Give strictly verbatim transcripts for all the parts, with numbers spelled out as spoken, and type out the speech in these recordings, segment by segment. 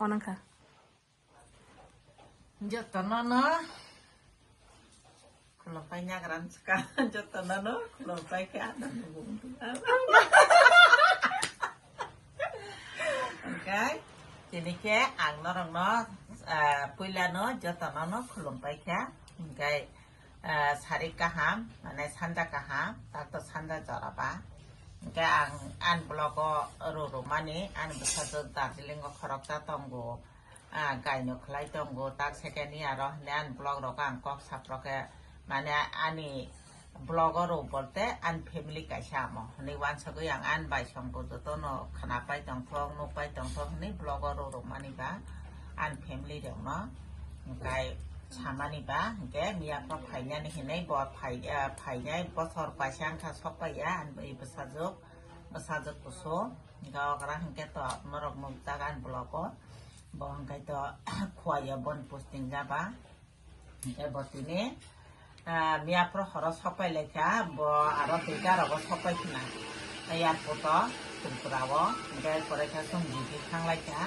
Manang kha. Jotono no khulumpai nyagram swkang, jotono no khulumpai khe ano. Hwnkhe tini khe ang norokno, ah, puilano jotono no khulumpai kha. Hwnkhe, ah, sari kaham, mane sanja kaham, tak to sanja jora ba. Hwnkhe ang ani vlog o rw rwmani, ani bwsajwk Darjeeling o khoroksa tongo. Ah, gaino khlai tongo, tak second ni aro hwnwi ani vlog rok ang kok saprok khe, mane ani vlog o rw bolte ani family kaisa amo hwnwi uansugwi ang ani bai songbo jotono khna pai tongthok, nuk pai tongthok hwnwi vlog o rw rwmani ba ani family rokno hwnkhe samani ba hwnkhe miya pho phainani hwnwi bo phai, ah, phainai bosor kaisa wngkha sok paiya ani bwsajwk, bwsajwk kusu hwnkhe okra hwnkhe to norok nukjak ani vlog o. Bo hwnkhe to Khowai o boni posting jaba. Hwnkhe bo tini, ah, miya phuru horo sok pai lai kha, bo aro duita rogo sok pai khna. Airport o Tripura o, hwnkhe pore khe chwng G B thang lai kha.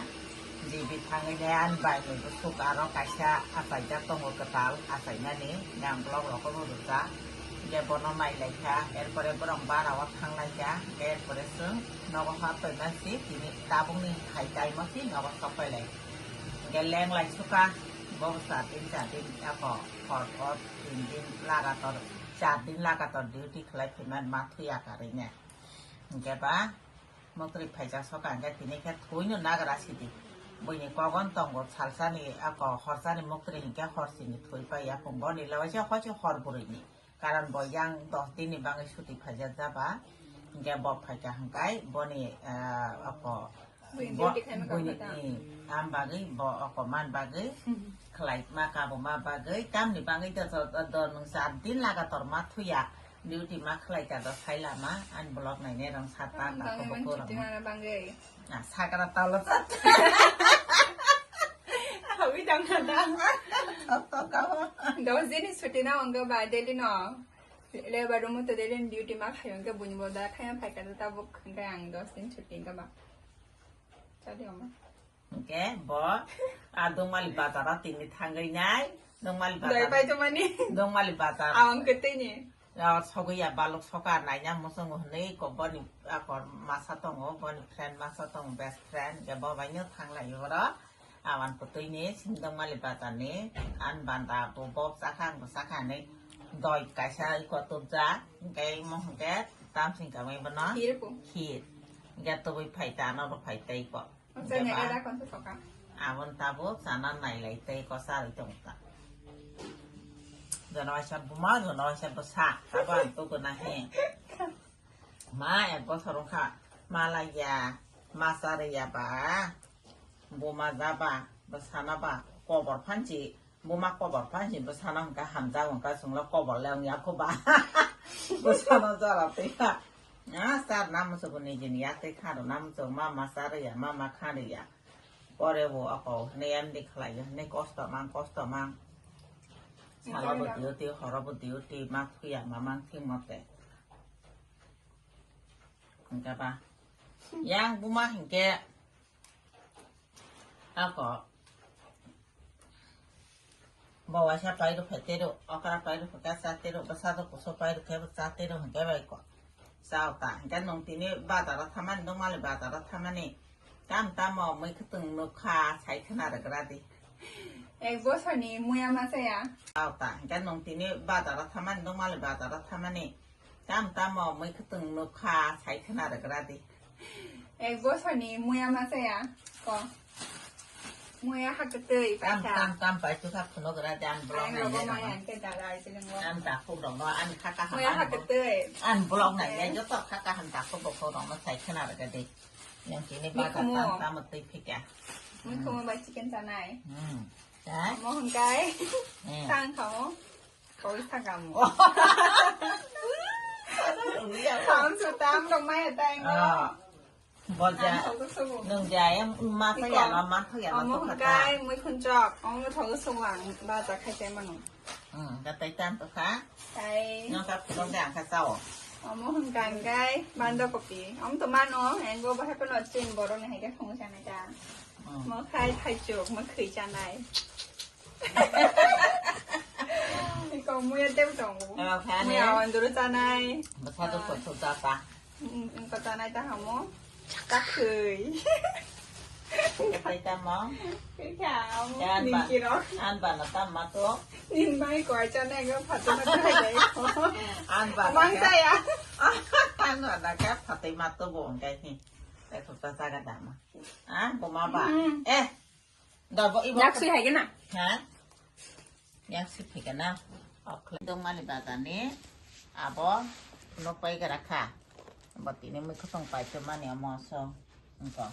G B thangwi le ani bai ni bwswk aro kaisa achaijak tongo kwtal achainani, yang vlog rok o rwjak. Hwnkhe bono nai lai kha, erpore borok bara o thang lai kha, hwnkhe erpore chwng nogo hap pai ma si, tini tabuk ni hai time o si nogo sok pai lai. Hwnkhe leng lai suka, bo char din, char din, ako hor, hor, tin din lagator, char din lagator duty khlai phaimani ma thuya karwi ne. Hwnkhe ba, muktri phaijak soka hwnkhe tini khe thwino nagra sidi. Buini kogon tongo salsani, ako horsani muktri hwnkhe horsini thwi pai ya, phung boni lewaisa hoiche hor bwrwini. Karon bo yang dos din ni bagwi suti phaijak jaba, hwnkhe bo phaikha hwnkhe boni, ah, ako, buini bo, duty khlaima buini, kok kha ta. Am bagwi bo ako man bagwi khlai ma kabo ma bagwi tamni bagwi do, do, do, do nwng char din lagator ma thuya duty ma khlai ta do sai lama ani vlog nainai rong sat ta. Hmm, ta bagwi ko man bo chuti rong ma na bagwi. Ah, sakra talo chat. Hawi tang na ta. Thok thok ka ho. Dos din ni chuti na wngkha ba daily no. Lebar room to daily duty ma khayo wngkha buini bo da thaya phaikha ta tabuk wngkha ang dos din chuti wngkha ba. Chadi oma. Hwnkhe bo, ah, Dongmali bazar o tini thangwi nai. Dongmali bazar. Doi pai to mani. Dongmali bazar. Awang kwtwi ni. Ah, sogwi ya balok soka naina muchungo hwnwi ko boni akor masa tongo, boni friend masa tongo, best friend, hwnkhe bo bai no thang lai oro. Awan kwtwi ni sindong mali bazar ni, an banda bo bok chakha, ang bo chakha hinwi doi kaisa iko tubjak, hwnkhe imo hwnkhe tamsing kamwi bono khir bo. Khir. Hwnkhe tubui phai ta, ano bo phai tei ko. Hwnkhe ba, aboni tabuk chana nailai tei ko charwi tong ta. Jono waisa buma, jono waisa bwsa, abo ang tuguna he. Ma ek bosor wngkha, ma laiya, ma charwiya ba, buma jaba, bwsana ba, kobor phansi, buma kobor phansi, bwsano hwnkha hamjak wngkha, chwngno kobor le wngya kho ba. Bwsano jora twiya. Ah, charna muchungo nijini yak tei kha rwna muchungo, ma ma charwiya, ma ma kha rwya. Pore bo ako hwnwi M D khlaiyo, hwnwi kosto mang, kosto mang. Salo bo duty, horo bo duty, ma thuya, ma mang thik mote. Hwnkhe ba, yang buma hwnkhe, ako, bo waisa pairw phaitero, okra pairw phaikha chatero, bwsajwk kusu pairw khe bo chatero hwnkhe bai ko. Chao ta, hwnkhe nwng tini bazaro thamani, Dongmali bazaro thamani, tam tamo mui kwtwng nukha, sai khna rwgra di. Ek bosor ni muya ma chaya. Chao ta, hwnkhe nwng tini bazaro thamani, Dongmali bazaro thamani, tam tamo mui kwtwng nukha, sai khna rwgra di. Ek bosor ni muya ma chaya, ko. Muya ha kwtwi tam, paikha. Tam, tam pai tukha phunuk ra di, ang vlog nai rogo nai maya rong. Ang ke dara ai se nang. Ang dakhuk rong no, ang kha kaham. Muya ha kwtwi. Ang vlog nai nai joto kha kaham dakhuk bokhok rong no sai khna rwgra di. Yang tini bazar tam tam twi phika. Mui khumo bai chicken chanai. Hmm. Chai? Mo hwnkhe. Hmm. Tang khamo. Koi sakamo. Tam su tam rok maya tai ngo. Ah. Boja. Ang thogo sugo. Nung jaya ma sa ya ma ma thok ya ma thok kha. Omo hwnkhe mui khunchok. Omo thogo sugo ang bazar khai tai mano. Hmm, da tai tam to kha. Tai. Nung ka phulok de ang kha chao. Omo hwnkhe ang kai banda kopi. Om to mano, engo bahai pano chin borok ni hai khe thongo sanai ta. Mo khai thaichuk, mo khwi chanai. Ko muya teu tongo. Eba khai ani. Muya anduru chanai. Bwsa to sotho jata. Mm, mm, ko chanai ta hamo. Ta khwi. Kai ta mo. Kai ta mo. Yan ba. Nin kiro. An ba na ta ma to. Nin bai ko chanai go phato na ta dai ko. An ba na. Mang ka. Ta ya. An ba na ka phatai ma to bo ngai ni. Te khopsa chaga dama. Ah, buma ba. Mm. Eh. Da bo ibo. Yak sui hai kena? Ha? Yak sui hai kena? Okle dong mani bazani. Abo no pai gara kha. Bo tini mui khotong pai to mani amo so. Engko.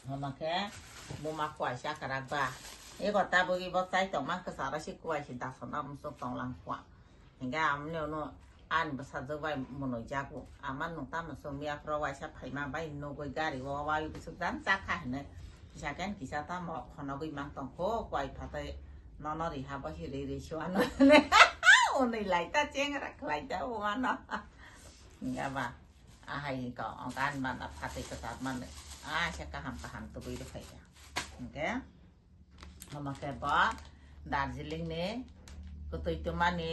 Homa khe buma kuaisa karak ba. Ego tabuk ibo chai tong ma kwcharo si kuaisi dasona musuk tong lang kua. Hingke amoni ono ani bwsajwk bai mwnwi jago. Ama nwng tamo chwng miya phoro waisa phaima bai nugwi gari o wai bwswk jang chakha hinwi. Kisa khe kisa tamo khonogwi mang tongkho kwai phatai nono riha bo hi ri ri suano. Onwi laita chengra khlaita o ano. Hingke ba ahai hingke ongka ani mana phatwi kwchar manwi. Aisa kaham kaham tubui rwkhaikha. Hingke. Homa khe bo Darjeeling ni kwtwi twmani,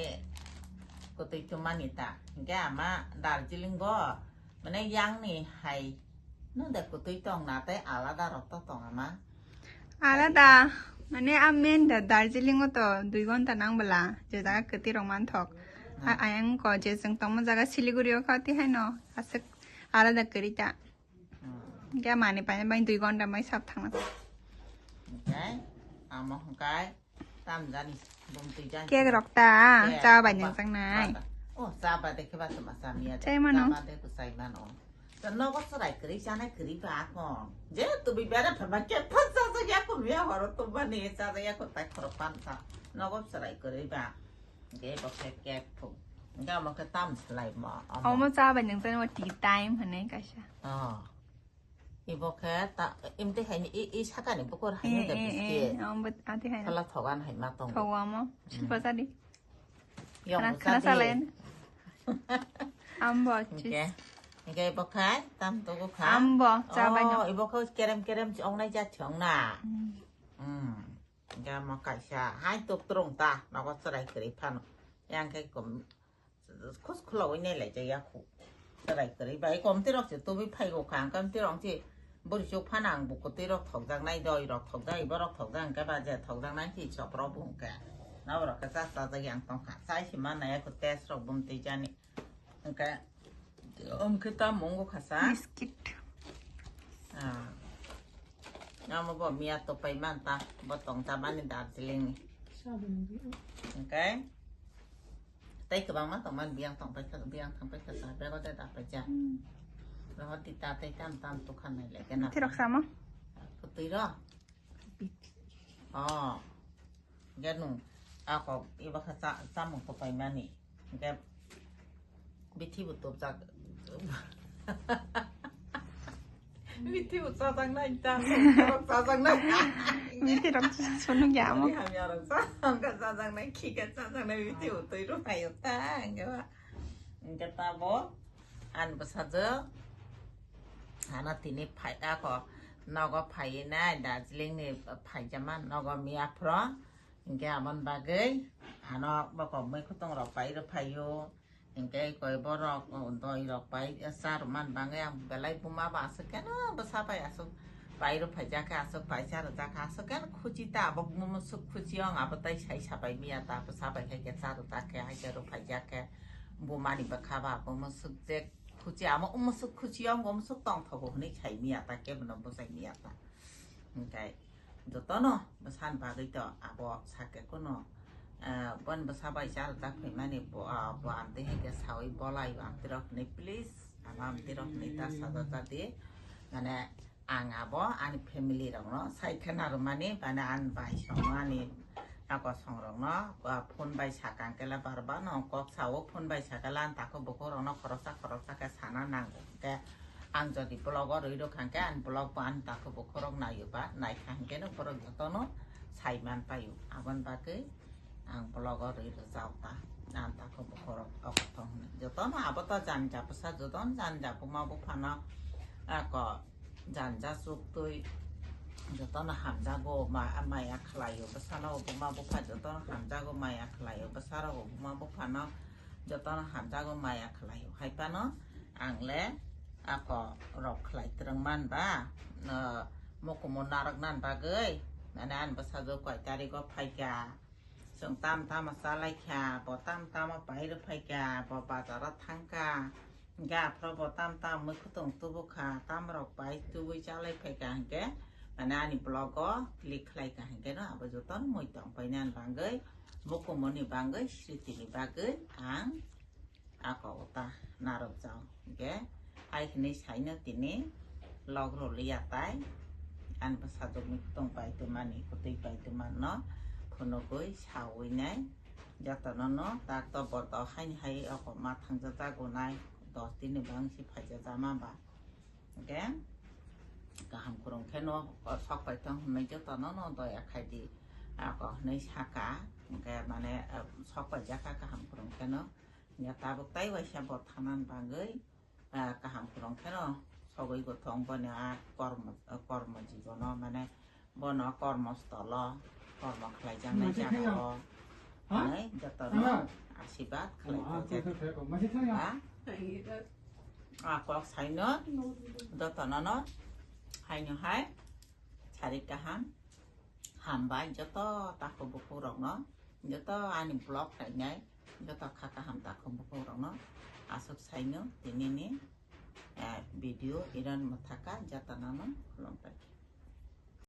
kwtwi twmani ta. Hingke ama Darjeeling bo mane yang ni hai no de kwtwi tong na tei alada rok to tong ama. Alada, mane a main da Darjeeling o to dui ghonta nang bwla, je jaga kwtwi rok manthok. Hmm. A-, ayang ko je chwng tongma jaga Siliguri o kha tei haino aswk alada kwrwi ta. Hmm. Hingke mani paina bai dui ghonta mai sap thangna. Hingke amo hingkai tam jani bumtwi jani. Cake rok ta, cake, cha bai ba, nang chang nai. Ba, ba. Oh, cha ba de khe ba tuma cha miya de. Chai mano. Cha ba de ku chai mano. Ta nogo chwrai kwrwi chanai kwrwi ba kon. Je tubui bere pha ba cake pha cha cha ya ku miya horo tu ba ni cha cha ya ku tai khoro pan cha. Nogo chwrai kwrwi ba. Ge bo khe cake phung. Ge mo khe tam slai mo. Omo cha bai nang chang tea time hwnwi kaisa. Oh. Ibo khe ta, imtwi haini i, i sakani bukur haini da biscuit. Eh, omo ati haini. Phala thogan hai ma tongo. Thogo omo. Hmm. Silpa sadi. Yong khana, khana sadi. Salayan. Ambo, okay. Hingke ibo khai, tam togo kha. Ambo, cha bai no. Oh, ibo khai kerem kerem si ongnai ja si ongna. Hmm. Hmm. Hingke mo kaisa, hai tok trong ta, nogo chwrai kwrwi phano. Yang khe kom, khus khulogwi nai lai jak ya khu. Chwrai kwrwi bai kom twi rok se tubui phai go kha, ang kam twi rok si bwrwi chuk phano ang buku twi rok thok jak nai, doi rok thok jak, ibo rok thok jak, hingke ba je thok jak nai si chop rok bo hingke. Nobo rok khe cha cha jak yang tong kha, chai si ma nai ya khu test rok bum twi jani. Hingke, hingke ta mungo khasa. Biscuit. Ah. Amo bo miya to pai man ta, bo tong ta mani Darjeeling ni. Sabun. Hingke. Tei kwbangma tong man biyang tong pai kha, biyang thang pai kha sa, bego de da pai ja. Hmm. Rohor di ta tei tam tam to khan nai le kena. Thirok samo? Kutui ro. Oh. Ganu, ako, iba kha cha-, chamung to paimani. Ge, bithi bu to jak. Bithi bu cha jak nai, ta, cha jak nai. Bithi rok sunu ya mo. Hamya rok cha, cha jak nai, khika cha jak nai, bithi bu to ru payo ta, ge ba. Ge ta bo, an bwsajwk. Ano tini phai ako nogo phaiwi nai Darjeeling ni phaijama nogo miya phro. Hingke aboni bagwi ano bokong mui khotong rok pai rw phaio. Hingke koi borok doi rok pai cha rw man bagwi ang belai buma bo aswk keno bwsa bai aswk pai rw phaijak khe aswk pai cha rwjak khe aswk keno khuchi ta abo buma swk khuchi ong abo tai sai sabai miya ta bwsa bai khe cha rwjak khe hai khe rw phaijak khe buma ni bwkha ba abo swk je. Khuchi amo umsuk khuchi yong umsuk tongthogo hwnwi sai miya ta kebono bujai miya ta. Hingkai jotono bwsani bagwi to abo sakhe kuno, eh, boni bwsa bai cha rwjak phaimani bo, ah, bo amtwi hai khe saui bolai bo amtwi rok hwnwi please amo amtwi rok hwnwi ta sajak di mane Ang abo ani family rokno sai khena rwmani, bana ani bai songno ani akosong rokno, ah, phone bai sakang kela barba no kok sao, phone bai sakela ani takhuk bukhuk rokno khoroksa khoroksa khe sana nango. Hwnkhe ang jodi vlog o rwi rwkha hwnkhe ani vlog bo ani takhuk bukhuk rok naio ba, naikha hwnkhe no borok jotono sai man paio. Aboni bagwi ang vlog o rwi rwjak ta, ani takhuk bukhuk rok o kothong hwnwi. Jotono abo to jani ja bwsa, jotono jani ja buma buphano, ako, jani ja chuktwi, jotono hamjago, ma-, maya khlaio, bwsano buma bupha jotono hamjago, maya khlaio, bwsarok buma buphano jotono hamjago, maya khlaio. Hai phano ang le ako rok khlai twrwng man ba, no, mukumu narwk nan bagwi, mane ani bwsajwk koi tarigo phaikha, chwng tam tamo chalaikha, bo tam tamo pairw phaikha, bo bazaro thangkha, hwnkhe aphuru bo tam tam mui kutung tubukha, tamrok bai tubui chalai phaikha hwnkhe, mane ani vlog o click khlaikha hwnkhe no abo jotono mui tongpainani bagwi, mukumuni bagwi, sritini bagwi ang ako uta narwkjak hwnkhe, hai hwnwi saino tini log rwliya tai. Ani bwsajwkni kutung bai twmani, kwtwi bai twmano phunugwi sawi nai. Jotono no tak to bordo haini hai oko ma thangjajak wnai, dos din ni bangsi phaijajama ba. Hwnkhe kaham khurung kheno sok paithang hwnwi jotono no doya khaidi. Ako hwnwi saka, hwnkhe mane, eh, sok paijak kha kaham khurung kheno. Ya tabuk tai waisa bo thanan bagwi, ah, kaham khurung kheno sogwi gothong bono a kormo, kormo jibono mane bono kormo stolo kormo khlaijaknai jagao hwnwi jotono asibad khlai. Ha? A kok saino jotono no haino hai sari kaham. Hambai joto takhuk bukhuk rokno, joto ani vlog khlainai, joto kha kaham takhuk bukhuk rokno aswk saino tinini, eh, video iron mwthaka jotono no khulumpai.